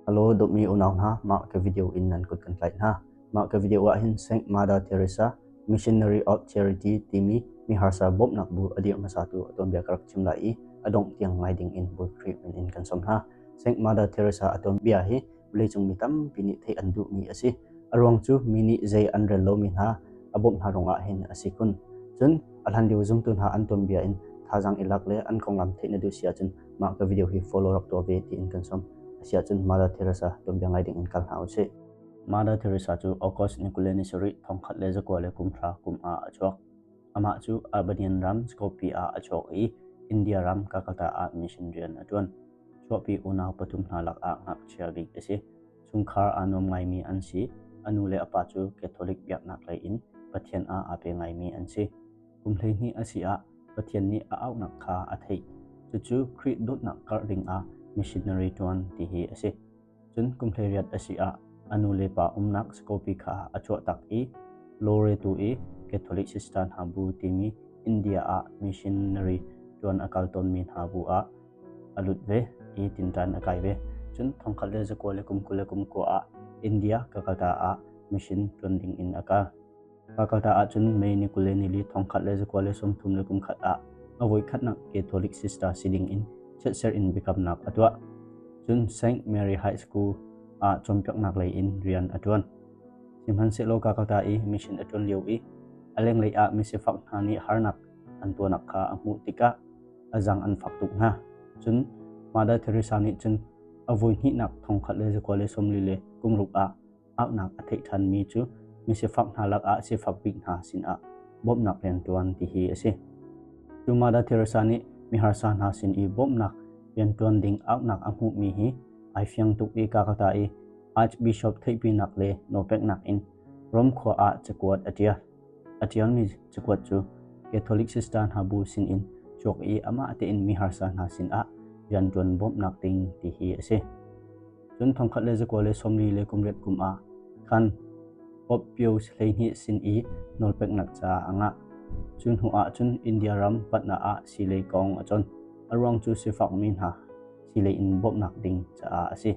Hello dawtmi unau hna, mah ka video in nan kut kan tlaih hna. Mah ka video ah hin Saint Mother Teresa Missionary of Charity timi miharsa bawmhnak bu a dirh hmasatu a tuanbia ka rak chim lai i a dongh tiang ngai ding in Bawi Khrih min in kan sawm hna. Saint Mother Teresa a tuanbia hi vawleicung mi tampi nih theih an duhmi a si. A ruang cu mi nih zei an rel lomi hna a bawmh hna ruangah hin a si khun. Cun a hlanlio zumtu hna an tuanbia in thazaang i lak le an konglam theih na duh si ahcun mah ka video hi follow rak tuah ve tiin kan sawm. A si ahcun Mother Teresa tuanbia ngai ding in kal hna usih. Mother Teresa cu August ni 27 1930 kum ah a chuak. Amah cu Albanian ram Skopje ah a chuak i India ram Calcutta ah mission rian a ṭuan. Chuahpi unau pathum hna lakah ngakchia bik a si. Chungkhar aa nuam ngaimi an si. A nu le a pa cu Catholic biaknak lei in Pathian ah aa pe ngaimi an si. Kum 12 a si ah Pathian nih a auhnak kha a theih. Cucu Khrih dawtnak karh dingah missionary ṭuan ti hi a si. Cun kum 18 a si ah a nu le pa umnak Skopje kha a chuahtak i Loreto i Catholic Sister hna bu timi India ah missionary ṭuan a kal tawnmi hna bu ah a lut ve i tinṭan a kai ve. Cun 1929 ah India Calcutta ah mission ṭuan ding in a kal. Calcutta ah cun May ni 24 1931 ah a voikhatnak Catholic sister si ding in chiatserh in biakamnak a tuah. Cun St. Mary High School ah cawnpiaknak lei in rian a ṭuan. Sihmanhsehlaw Calcutta i mission a ṭuan lio i a lenglei ah misifak hna nih harnak an tuahnak kha a hmuh tikah a zang an fak tuk hna. Cun Mother Teresa nih cun a voihnihnak 1946 ah auhnak a theih ṭhanmi cu misifak hna lakah sifak bik hna sinah bawmhnak rianṭuan ti hi a si. Cu Mother Teresa nih miharsa hna sin i bawmhnak rianṭuan ding auhnak a hmuhmi hi ai fiang tuk i Calcutta i Archbishop theihpinak le nawlpeknak in Rome khua ah cakuat a ṭial. A ṭialmi cakuat cu Catholic sister hna bu sinin chuak i amah tein miharsa hna sinah rianṭuan bawmhnak ding ti hi a si. Cun 1948 kum ah khan Pope Pius 12 sin i nawlpeknak ca a ngah. Cu hnu ah cun India ram Patna ah siilei kong a cawn. A ruang cu sifakmi hna siilei in bawmhnak ding caah a si.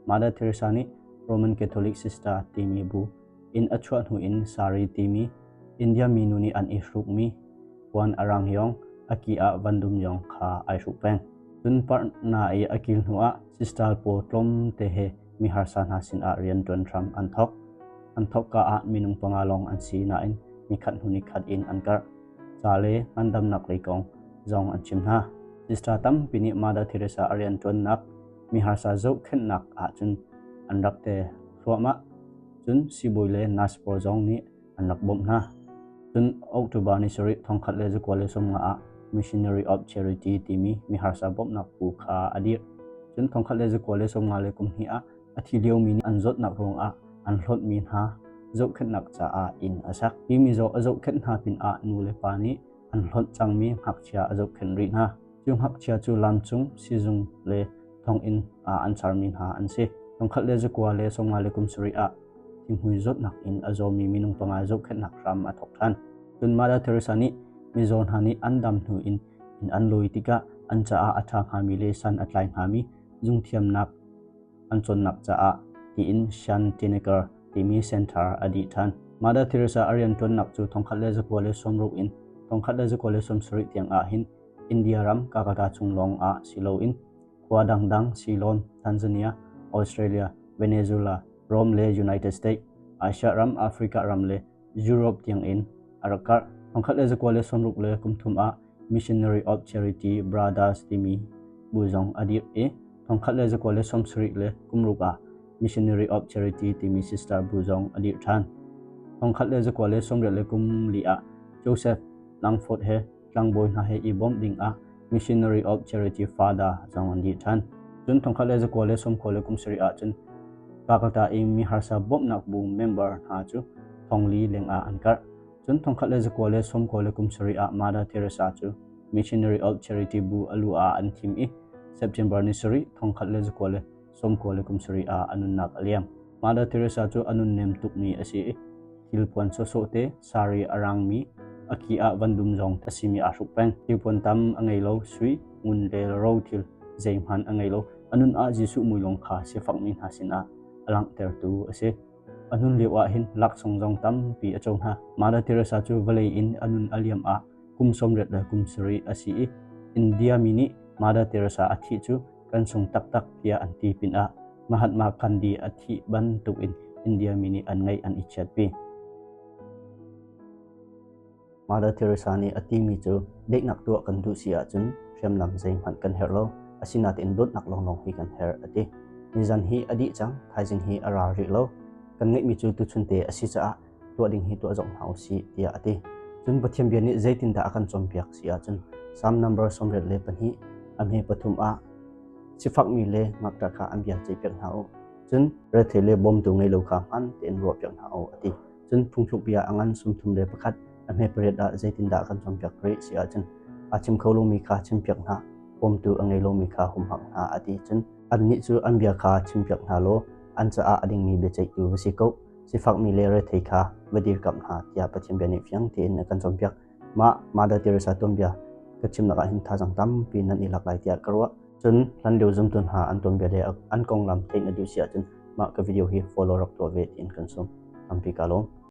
Mother Teresa nih Roman Catholic Sister timi bu Inn a chuah hnu in sari timi India minu nih an i hrukmi puan a rang yawng, a ki ah vandum yawng kha ai hruk peng. Cun partner i a kil hnu ah sister pawl tlawmte he mi harsa hna sinah rianṭuan hram an thawk. An thawkka ah minung panga lawng an si nain nikhat hnu nikhat in an karh. Ca le ngandamnak lei kong zong an chim hna. Sister tampi nih Mother Teresa a rianṭuannak mi harsa zohkhenhnak ahcun an rak te thluahmah. Cun siibawi le nurse pawl zong nih an rak bawmh hna. Cun October ni sarih 1990 ah Missionary of Charity timi miharsa bawmhnak bu kha a dirh. Cun 1992 ah a thi liomi nih an zawtnak ruangah an hlawtmi hna zohkhenhnak caah inn a sak. Hi mizaw a zohkhenh hna pinah nu le pa nih an hlonh cangmi ngakchia a zohkhenh rih hna. Cu ngakchia cu lamcung, sizung le thonginn ah an charmi hna an si. 1957 ah thinghmui zawtnak in a zawmi minung panga zohkhenhnak hram a thawk ṭhan. Cun Mother Teresa nih mizaw hna nih an dam hnu in inn an lawi tikah an caah a ṭha hngami le san a tlai hngami zungthiamnak an cawnnak caah tiin Shantiniketan timi center a dih ṭhan. Mother Teresa a rianṭuannak cu 1960 in 1970 tiang ah hin India ram Calcutta chung lawng ah si loin khua dangdang Ceylon, Tanzania, Australia, Venezuela, Rome le United States, Asia ram, Africa ram le Europe tiangin a rak karh. 1963 ah Missionary of Charity Brothers timi bu zong a dirh i 1976 ah Missionary of Charity timi sister bu zong a dirh ṭhan. 1984 ah Joseph Langford he tlangbawi hna he i bawmh dingah Missionary of Charity Father zong an dirh ṭhan. Cun 1997 ah cun Calcutta i mi harsa bawmhnak bu member hna cu thongli lengah an karh. Cun 1997 ah Mother Teresa cu Missionary of Charity bu a lu ah an thim i September ni sarih 1997 ah a nunnak a liam. Mother Teresa cu a nunnem tukmi a si i thilpuan sawhsawh te sari a rangmi a ki ah vandum zong a simi aa hruk peng. Thilpuan tam a ngei lo, sui, ngun le ro thil zeihmanh a ngei lo. A nun ah Jesuh mui lawng kha sifakmi hna sinah a langhtertu a si. A nun lio ah hin laksawng zong tampi a co hna. Mother Teresa cu vawlei in a nun a liam ah kum 80 le kum 70 a si i India mi nih Mother Teresa a thih cu kan sung taktak tiah an ti pinah Mahatma Gandhi a thih bantukin India mi nih an ngaih an i chiatpi. Mother Teresa nih a timi cu daihnak tuah kan duh si ahcun hriamnam zeihmanh kan herh lo, asinain dawtnak lawnglawng hi kan herh a ti. Nizan hi a dih cang, thaizing hi a ra rih lo. Kan ngeihmi cu tuchun te a si caah tuah ding hi tuah zok hna u sih tiah a ti. Cun Pathian bia nih zeitindah a kan cawnpiak si ahcun Psalm number 92 a hme pathum ah sifakmi le ngakṭah kha an bia ceihpiak hna u. Cun rethei le bawmtu ngei lo kha hmaan tein ruahpiak hna u a ti. Cun phungthluk bia a ngan 31 a hme pariat ah zeitindah kan cawnpiak rih si ahcun a chim kho lomi kha chimpiak hna, bawmtu a ngei lomi kha humhak hna a ti. Cun annih cu an bia kha chimpiak hna law an caah a dingmi biaceihtu va si ko, sifakmi le rethei kha va dirkamh hna tiah Pathian bia nih fiang tein a kan cawnpiak. Mah Mother Teresa tuanbia ka chimnak ah hin thazaang tampi nan i lak lai tiah ka ruah. Cun hlanlio zumtu hna an tuanbia le an konglam theih na duh si ahcun mah ka video hi follow rak tuah ve tiin kan sawm. Tampi ka lawm.